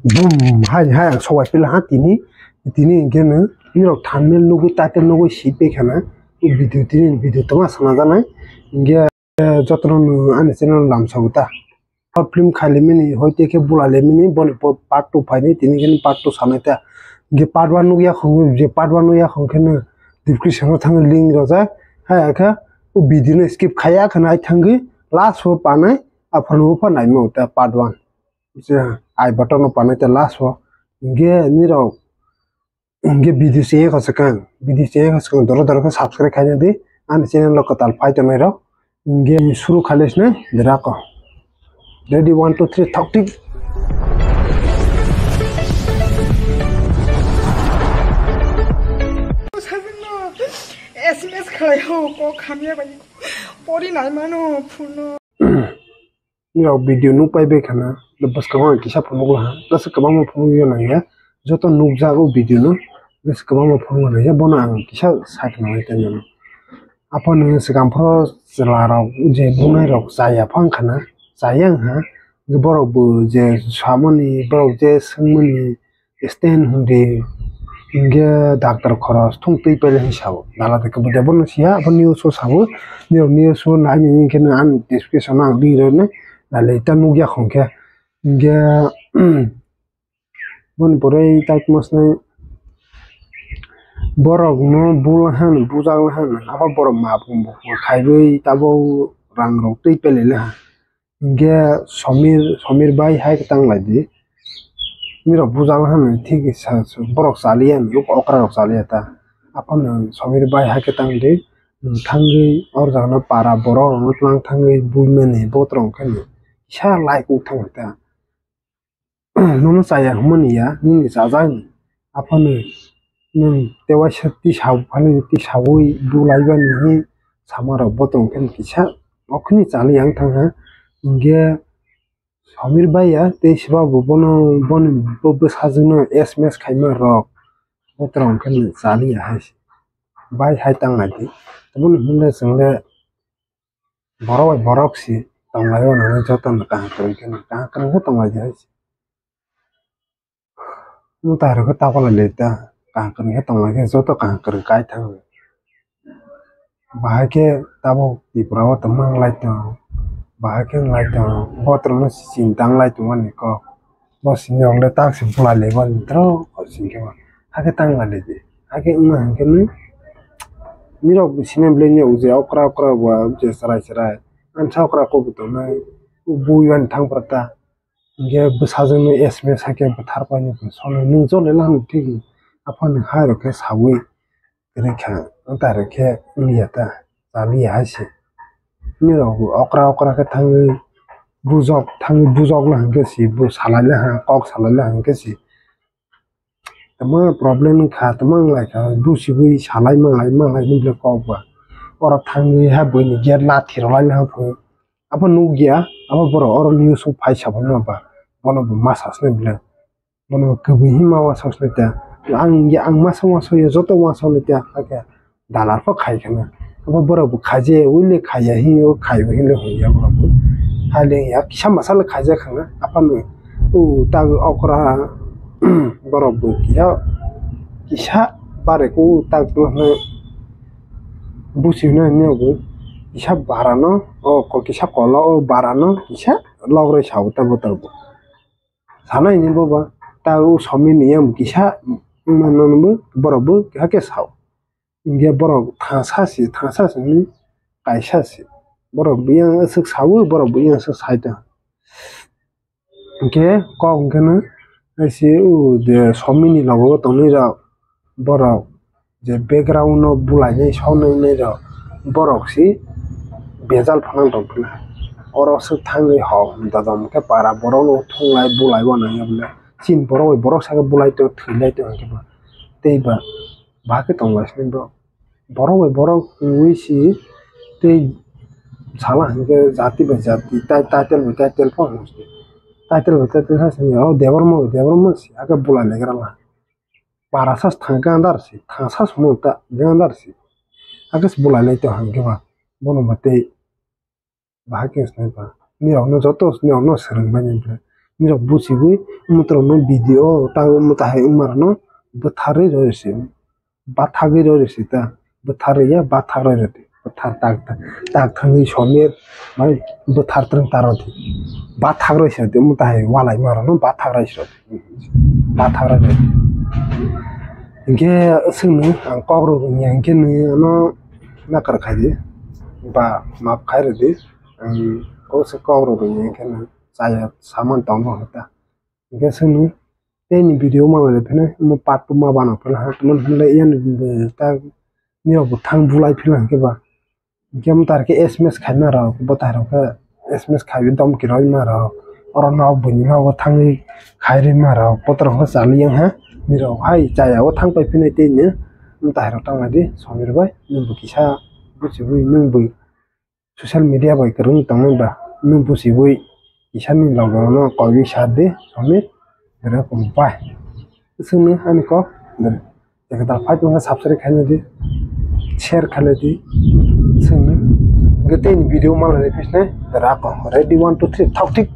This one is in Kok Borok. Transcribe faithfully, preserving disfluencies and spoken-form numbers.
Boom, hai, hai, ang sobai pila ha tini, tini hwnkhe no, nirok thumbnail nugwi, title nugwi si pekha na, video tini video toma sana janai, hwnkhe jotono no ani channel lamsa ta. Short film khaile mini, hoite khe bula le mini, boni po-, part two phaini, tini khe part two sanai ta. Hwnkhe part one nugya khong, je part one nugya khong khe no, description o thangwi link rojak, hai khe, o video no skip khaya khana ai thangwi, last o panai, aphano o pha naima ta part one. Je I button no panai ta last o. Hwnkhe nirok, hwnkhe video se ekho swkang, video se ekho swkang, doro doro khe subscribe khaina di, ani channel o kwtal phai tongnai rok. Hwnkhe suru khaile sne dirako. Ready, one, two, three, thok tik. S M S khlai ho, kok hamya bai. Pori nai mano, phone no. Nirok video nuk pai bai khana, bwskango ang kisa phunuk laha, bwswk kwbangma phunuk yo nangya, joto nukjago video no, bwswk kwbangma phunuk laha, bono ang kisa sakna lai tongmani. Aphano swkang phoro chwla rok je bunai rok chaya phang khana, chaya wngkha, borok bo je samani, borok je swngmani, stand hwndi, hwnkhe doctor khoros thung twi pailai hinwi sao. Dala de kebo de bono siya, abo news o sao, nirok news o nai nini hwnkhe no ani description o ang ri rw nai, nai le ta nukya hwnkhe. Hwnkhe, boni pore tak masnai borok no bula han, bujak han, abo borok ma bumbo khaiwi tabo rang rok twi pailai le ha. Hwnkhe Somir, Somir bai hai khe tang lai di. Nirok bujak hwnwi thik sa, sa, borok chaliya ni, okra rok chaliya ta. Aphano Somir bai hai khe tang di. Nwng thangwi or jaga no para borok rok no twlang thangwi buimani botrok khe no kisa lai kuk thang ta. Nono chaya hwnmani ya, nini chajak ni. Aphano nwng tewaisa tisa phano tisaui bulai bani hi sama rok botong khe kisa okhini chali yang thang ha. Hwnkhe Somir bai ya tei siba bo bono boni bo bwsajwk no S M S khaima rok botrok khe chali ya hai se. Bai hai tang lai di. Tamoni hwnle chwng le borok bai borok si tong lai o nang joto no kaham kwrwng khe kaham kwrwng khe tong lai di hai se. Mwtai rok khe tabuk lai le ta, kaham kwrwng khe tong lai khe joto kaham kwrwng kai thang. Bahai khe tabuk Tripura o tongma wng lai tong, bahai khe wng lai tong, botrok no sinta wng lai tong ani kok. Bo sini rok le tak se bulai le bo ni tro sing khe bo. Hakhe tang lai le di, hakhe wng ma hwn khe nw nirok sini bwlai ni je okra okra bo je chwrai chwrai ansa okra kok bo tongnai bui ani thang phra ta. Hwnkhe bwsajwkno S M S hakhe bwthar painw khe solo nwng jole lano thik aphano hai rok khe saui rwkha, wngtai rwkhe wngya ta, chaliya hai se. Nirok okra okra khe thangwi bujok, thangwi bujokna hwnkhe se, bo salaina ha, kok salaina hwnkhe se. Tamo problem wngkha, tamo wnglaikha, busiwi salai manglai, manglai ni bwlai kok ba. Oro thangwi ha buini gate lathi rwlaina hwnkhe. Abo nukya, abo borok oro news o phai sabo ma ba, bono bo ma sasnai bwle, bono bo kwbwi hinma uansuk sasnai ta, ang ya, ang masa uansuk ya, joto uansuk nai ta, hakhe dalar kho khai khana, abo borok bo khaijaya, ui le khaiya hinwi o khai bo hinwi hoi ya borok bo, hai le ya kisa masa le khaijak khana, aphano o ta okra borok bo kisa, kisa bare ko ta hwnwi. Busi hwnwi hwnwi obo kisa bara no, o ko-, kisa kola o bara no kisa logroi sa bo tamo tamo. Sana hwnwi bo ba ta o Somir ni yang kisa mano no bo borok bo hakhe sao. Hwnkhe borok thangsa si, thangsa si hwnwi kaisa si. Borok yang aswk sao, borok bo yang aswk sai ta. Hwnkhe kok hwnkhe no hai se o je Somir ni logo o tongnai rok borok je background no bulai nai soknai nai rok borok se bejal phano tong phila oro se thangwi hok dodom khe para borok no thunglai bulai bo nang ya bwle chini borok bai borok saka bulai tong thwilai tong hwnkhe ba tei ba. Bahai khe tong lai sini borok. Borok bai borok wngwi si tei sala hinkhe jati bai jati, tai-, title bai title phano si. Title bai title hai sini, o Debbarma bai Debbarma si, hakhe bulai legra la. Para sas thang gandar si, thang sas mo ta gandar si. Hakhe se bulai lai tong hinkhe ba, bono ba tei. Bahai khe se nai ba. Nirokno joto nirokno swrwngbaini bwle. Nirok buchiwi, omo torokno video, tei omo tahai wngmarokno bwtharwi rw rw se. Bathagwi rw rw se ta. Bwtharwi ya, bathak rw rw di. Bwthar tak, tak, tak thangwi somir, bai bwthar twrwng ta rw di. Bathak rw se di, omo tahai walai marokno bathak rw se di. Bathak rw di. Hinkhe swngno ang kok rw rwngya, hinkhe nini ano nakar khai di. Ba map khai rw di. Ang kok se kok rw rwngya, hinkhe nang chaya saman tong rw ta. Hinkhe swngno tei ni video ma bai phano omo part two ma bana phano ha tamo hinle yan ta nirok bo thang bulai phila hinkhe ba. Hinkhe omo tar khe S M S khaima rok bo tai rok khe S M S khaiwi domki rwima rok oro nok buini nogo thangwi khairwima rok botorok khe chali yang ha nirok hai chaya o thang pai phino tei ni omo tai rok tang lai di somir bai nwng bo kisa buchiwi nwng bo social media bai kwrwng tongmani ba nwng buchiwi kisani loge no koiwi sa di somir. Bwrwi kok bai swngni ani kok ekdal fight wngkha subscribe khaina di share khaina di swngni hwnkhe tei video malai pisne rako ready one two three thok thik.